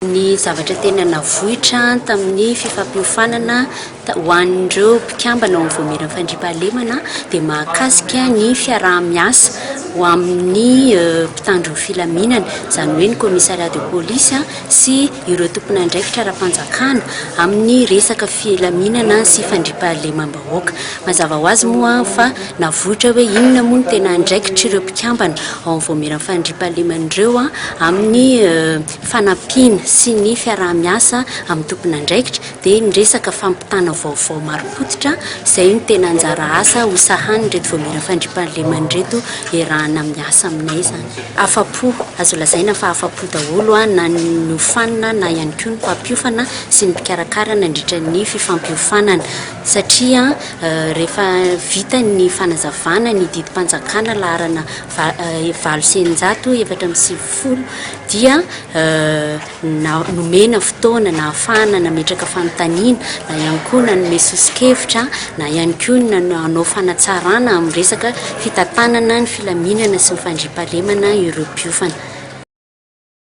Ny zavatra tena navoitra tamin'ny fifampiofanana ho an'ireo mpikambana ao amin'ny Vaomieran'ny Fandriampahalemana dia mahakasika ny fiaraha-miasa ho amin'ny mpitandro ny filaminana, izany hoe ny commissariat de police sy ireo tompon'andraikitra ara-panjakana amin'ny resaka filaminana sy fandriampahalemam-bahoaka. Mazava ho azy moa fa navoitra hoe inona moa no tena andraikitr'ireo mpikambana ao amin'ny Vaomieran'ny Fandriampahalemana ireo amin'ny fanampiana sy ny fiaraha-miasa amin'ny tompon'andraikitra dia ny resaka fampitana vaovao marim-pototra izay no tena anjara asa ho sahanin'ireto Vaomieran'ny Fandriampahalemana ireto iarahana miasa aminay izany. Afa-po, azo lazaina fa afa-po daholo na ny nofanina na ihany koa ny mpampiofana sy ny mpikarakara nandritra ny fifampiofanana satria rehefa vita ny fanazavana ny didim-panjakana laharana 66894 dia nomena fotoana nahafahana nametraka fanontaniana na ihany koa nanome soso-kevitra na ihany koa nanao fanatsarana amin'ny resaka fitantanana ny filaminana sy ny fandriampahalemana ireo mpiofana.